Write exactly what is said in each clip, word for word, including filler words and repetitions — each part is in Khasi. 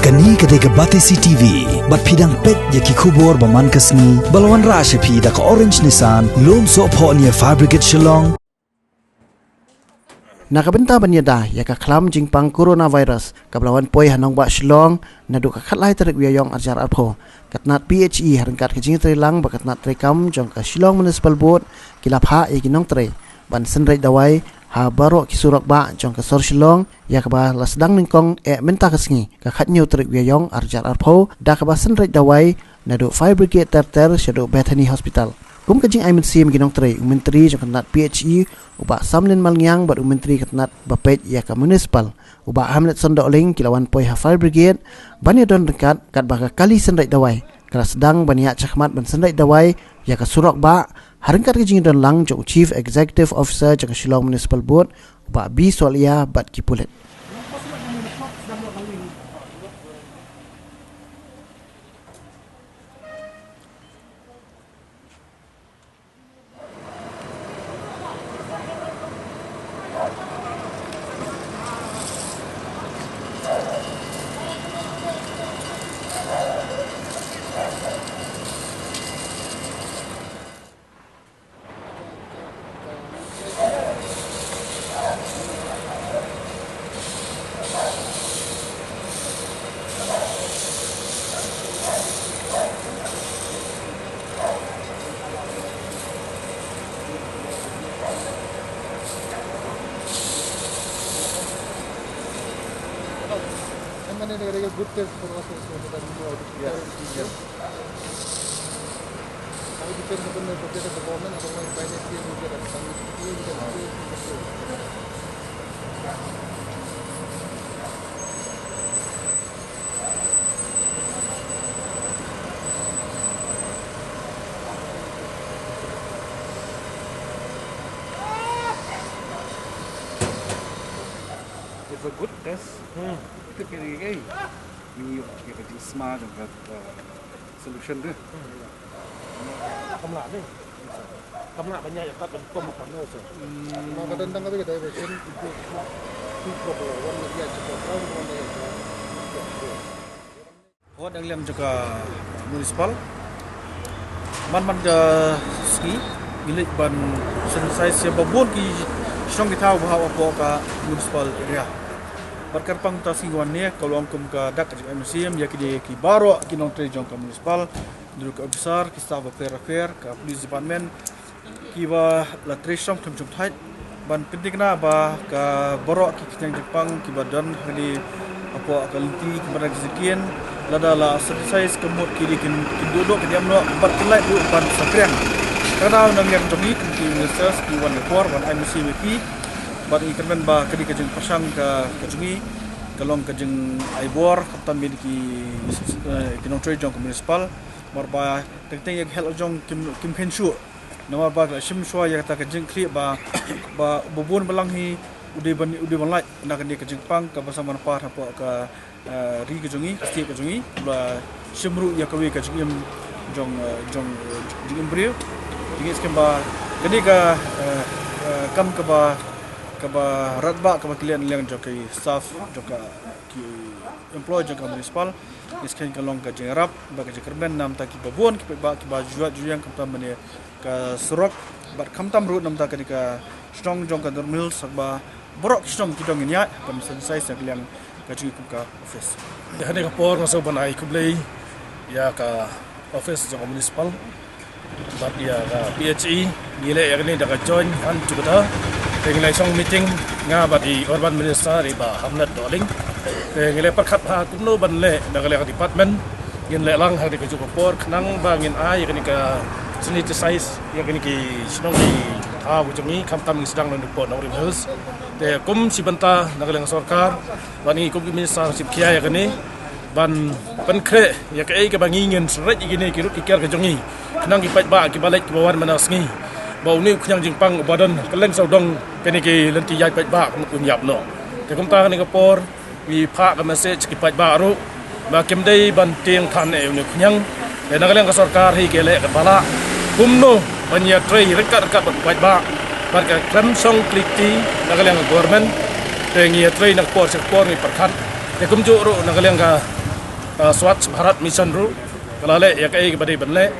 Kane ka dei ka Batesi T V, bad phi dang peit ïa ki khubor ba man ka sngi, ba la wanrah sha phi da ka Orange Nissan, Lumsohphoh near Fire Brigade Shillong. Na ka bynta ban ïada ïa ka khlam jingpang coronavirus, kaba la wan poi ha nongbah Shillong, naduh ka khatlai tarik u Ïaïong arhajar arphew, ka tnat P H E ha ryngkat ka jingïatreilang bad ka tnat treikam jong ka Shillong Municipal Board, ki la phah ïa ki nongtrei ban synreit dawai ha baroh ki surok bah jong ka sor Shillong, ïa kaba la sdang nyngkong eh mynta ka sngi, ka khathynñiew tarik u Ïaïong arhajar arphew, da kaba synreit dawai naduh Fire Brigade ter ter shaduh Bethany Hospital. Kum ka jingai mynsiem ki nongtrei, u Myntri jong ka tnat P H E, u Bah Samlin Malngiang, bad u Myntri ka tnat ba peit ïa ka Municipal, u Bah Hamletson Dohling, ki la wan poi ha Fire Brigade ban ïadon ryngkat, katba ka kali synreit dawai ka la sdang ban ïaid shakhmat ban synreit dawai ïa ka surok bah, ha ryngkat ka jingïadonlang jong u Chief Executive Officer jong ka Shillong Municipal Board, u Bah B Solia, bad ki pulit. And then they get a good test for us also, so that we know how to prepare. Yeah. Yes. Now it depends upon the budget of the government, otherwise by next year we get a, we get a, we get a. It's a good test. Hmm. Kita kiri kai. Ni kita di smart juga, uh, solution deh. Kam lah ni. Kam lah banyak ya, tak kena kau makan ni, so. Hmm. Maka tentang kata kita, kita tu, tu, tu, tu, one lagi aja, one lagi aja. Wat dang liang jong ka municipal. Man man ka sngi ngi leit ban sensitise ïa ba bun ki shnong ki thaw ba hapoh ka municipal area. Bad kyrpang ta sngi wan ne ka long kum ka dak ka jingim sim ïa kine ki baroh ki nongtrei jong ka municipal, ki officer, ki staff bapher bapher, ka police department, kiba la trei shnong khlem jong thait ban pynthikna ba ka baroh ki khñiang jingpang kiba don hangne hapoh ka lynti kiba dang jingkien, lada la sensitise ka mut ki dei kin, kin duh duh kin ïam noh bad kin lait duh ban sa kriang. Ka dei na ngi jong ngi kum ki ministers ki wan ïa por ban ai mynsiem ïa ki bad ngi kyrmen ba ka dei ka jingpyrshang ka, ka jong ngi ka long ka jingai bor khamtam ïa ki, eh, ki nongtrei jong ka municipal. Namar ba teng teng ïa ka health jong kim, kim khein shuh. Namar ba ka la shim shuwa ïa kata ka jingkhlieh ba, ba, ba bun balang hi u dei ban, u dei ban lait na kane ka jingpang kaba sa manpar hapoh ka, eh, ri ka jong ngi, ka state ka jong ngi, ba shim ruh ïa kawei ka jingim jong, eh, jong, eh, jingim briew. Jingim skhem ba kane ka, eh, eh, kam kaba, kaba radbah kaba ki leh na liang jong ki staff jong ka, ki employee jong ka municipal. Ngi skhem ka long ka jingïarap bad ka jingkyrmen namar ki ba bun ki paidbah kiba ju ïaid ju ïeng khamtam mynne ka surok bad khamtam ruh namar kane ka shnong jong ka North River Hills ba baroh ki shnong ki dang ïaid ban sensitise ïa ka liang ka jong ngi kum ka office. Ïa kane ka por nga sngewbha ban ai khublei ïa ka office jong ka municipal bad ïa ka P H E, ngi leh ïa kane da ka joint hand together. Te ngi la shong meeting nga bad i Urban Minister i Bah Hamlet Dohling. Te ngi la pyrkhat ha kumno ban leh da ka liang ka department. Ngin leh lang ha kane kajuh ka por khnang ba ngin ai ïa kane ka sanitize ïa kine ki shnong ki thaw ka jong ngi khamtam ngi sdang na hapoh North River Hills. Te kum shi bynta na ka liang sorkar bad ngi kum ki minister shim khia ïa kane ban pynkhreh ïa kaei kaba ngi ngin synreit ïa kine ki rud ki kiar ka jong ngi. Khnang ki paidbah kiba leit kiba wan man la ka sngi ba une u khñiang jingpang uba don kylleng sawdong kane ki lynti ïaid paidbah un ïap noh. Te kumta kane ka por ngi phah ka message ki paidbah ruh ba kim dei ban tieng than ïa une u khñiang. Te na ka liang ka sorkar hi ka leh kaba lah kumno ban ïatrei ryngkat ryngkat bad paidbah bad ka khlem shong klik ti na ka liang ka government. Te ngi ïatrei na ka por sha ka por ngi pyrkhat. Te kumjuh ruh na ka liang ka Ka Swachh Bharat Mission ruh ka la leh ïa kaei kaba dei ban leh.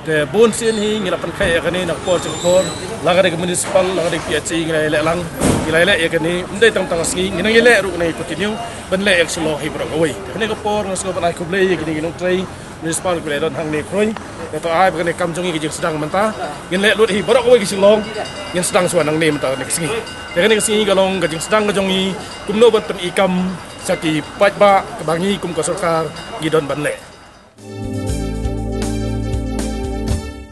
Te bun sien hi ngi la pynkhreh ïa kane na ka por sha ka por, la ka dei ka municipal, la ka dei ka P H E, ngi la leh lang, ngi la leh ïa kane. Ym dei tang tang ka sngi, ngi nang ïa leh ruh, ngi continue ban leh ïa ka shalong hi baroh kawei. Kane ka por nga sngew ban ai khublei ïa kine ki nongtrei municipal kiba la don hangne khroi. Te to ai ba kane ka kam jong ngi ka jingsdang mynta, ngin leh lut hi baroh kawei ki shalong, ngin sdang shuwa nangne mynta kane ka sngi. Te kane ka sngi ka long ka jingsdang ka jong ngi kumno ban pyni kam sha ki paidbah kaba ngi kum ka sorkar ngi don ban leh.